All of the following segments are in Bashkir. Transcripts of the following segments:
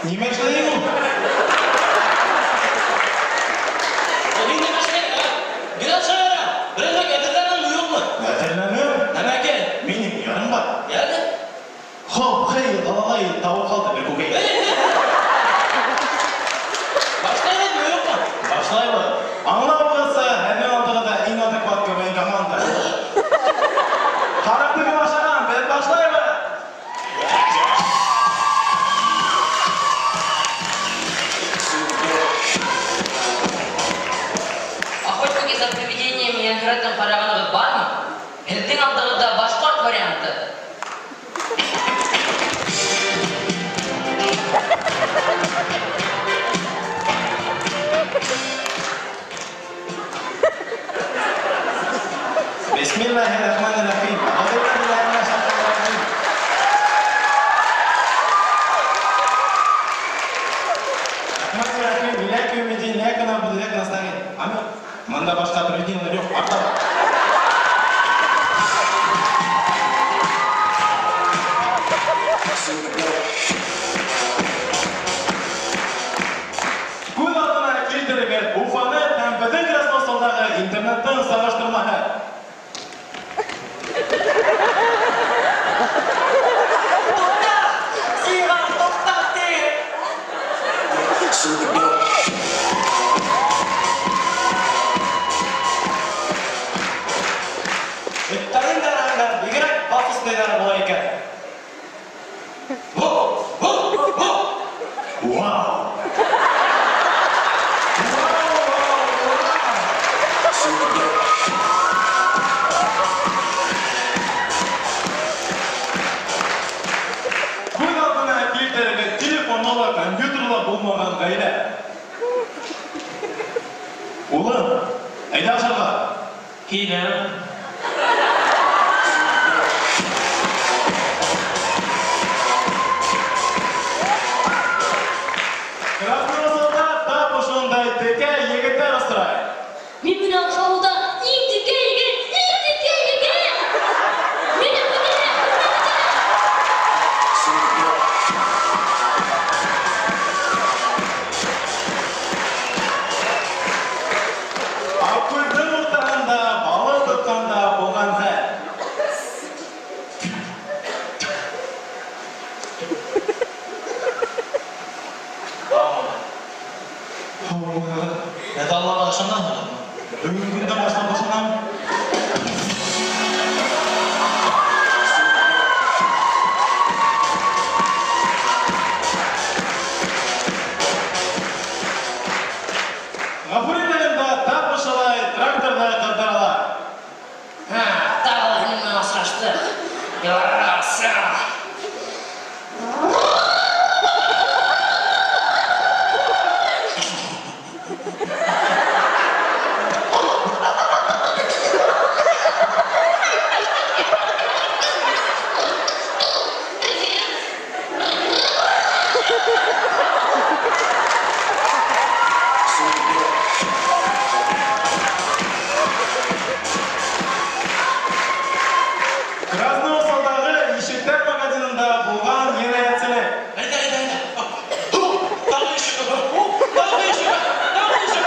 Нимә эшләй ул? Ул нимә эшләй? Генә шаяра. Берәүгә әҙерләнәме, юҡмы? Әҙерләнәм. Нәмәгә? Минең ярым бар. Йәне? Хоп, хей, лалалай, тауыҡ ҡалды бер күкәй. Башлайбыҙмы, юҡмы? Башлайбыҙ. Аңлауығыҙса, һеҙҙең алдығыҙҙа иң адекват КВН команда. Һарыҡты кем ашаған? Беҙ башлайбыҙ. Охотники за привидениями әхирәтен ҡарағанығыҙ бармы? Һеҙҙең алдығыҙҙа башҡорт варианты. Бисмиллахир-рахманир-рахим. Рахманир-рахим. Иляки умидин, ляка набуду, ляка настанет. Амин. Мында башҡа привидениелар юҡ, арта бар. Күҙ алдына килтерегеҙ Уфаны һәм беҙҙең Красноусолдағы интернеттың сағыштырмаһы. Туҡта! Сиға, туҡта, ти! Эттәрҙең дә араһында бигерәк пафосныйҙары була икән. Вау! Күҙ алдына килтерегеҙ телефоны ла, компьютеры ла булмаған ғаилә. Улым, әйҙә ашарға. Киләм. Красноусолда тап ошондай текә егеттәр осрай. Мин менә ошо иң текә егет, иң текә егет. Мине күтәрә, мине күтәрә. Аҡкүлдең уртаһында балыҡ тотҡанда булған хәл. Һеҙ Аллаға ышанаһығыҙмы? Бөгөнгө көндән башлап ышанам. Ғафури районында тап ошолай тракторҙа ҡыҙҙыралар. Һа, тағы ла һинең менән осраштыҡ. Ярасы. Красноусолдағы ишектәр магазинында булған енәйәтселек. Әйҙә, әйҙә, әйҙә. Тағы ишек, тағы ишек, тағы ишек.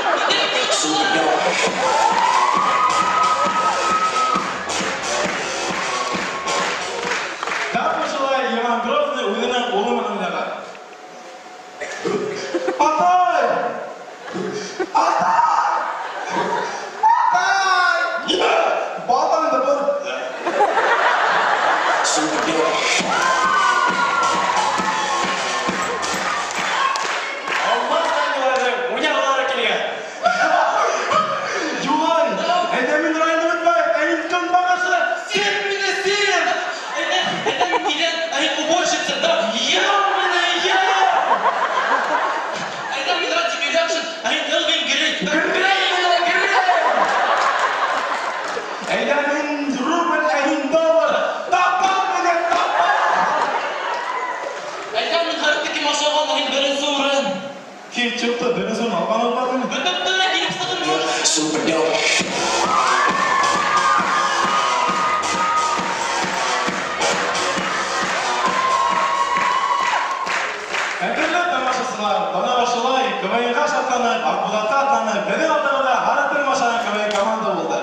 Тап ошолай Иван Грозный үҙенең улы менән уйнаған. Атай! Атай! Атай! Нимә? Баланы да бар. Алмаз донъяларҙың уйнағылары килгән. Юлай, әйҙә мин районды онотмайыҡ, ә мин көнбағышы. Син мине, син! Әйҙә, әйҙә мин киләм, ә һин уборщица, да? Я мине, я! Әйҙә мин Радик Юльякшин, ә һин Элвин Грей. Грей мине, Грей! Әйҙә мин рубль, ә һин доллар. Тапам мине, тапам! Әйҙә мин һарыҡты кем ашаған, ә һин беренсе урын. Кил чыҡты, беренсе урын алған алған. Бөтөп тора, килеп сығыр. Ҡәҙерле тамашасылар, КВНға шатланып, Аҡбуҙатҡа атланып, беҙҙең алдыбыҙҙа Һарытырмашанан КВН команда булды.